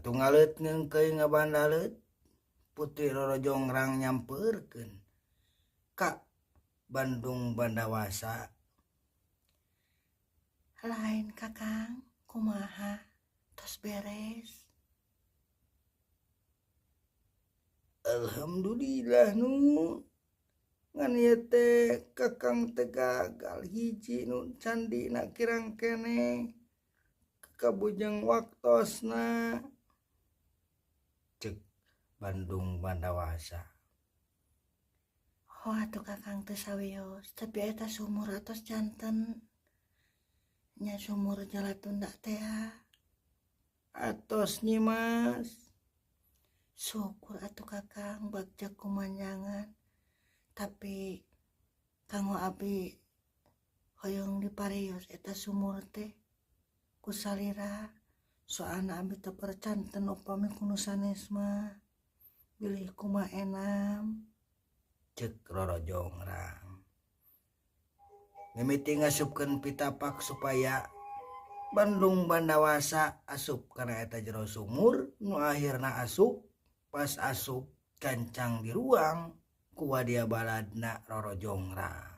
Satungaleut ngeungkeuy ngabandaleut Putri Roro Jongrang nyampeurkeun ka Bandung Bandawasa. Lain Kakang, kumaha tos beres? Alhamdulillah nu ngan ieu teh Kakang teh gagal hiji nu candina kirang keneh kabujeng waktosna cek Bandung Bandawasa. Oh atuh Kakang teu sawios, tapi eta sumur atos janten nya sumur Jalatunda teh. Atos Nyimas. Syukur atuh Kakang bagja kumanjangan, tapi kanggo abi hoyong diparios eta sumur teh ku salira, soalna abi teu percanten upami ku nu sanes mah bilih kumaha enam. Cek Roro Jongrang mimiti ngasupkeun pitapak supaya Bandung Bandawasa asup kana eta jero sumur nu akhirna asup. Pas asup cancang di ruang ku wadia baladna Roro Jongrang.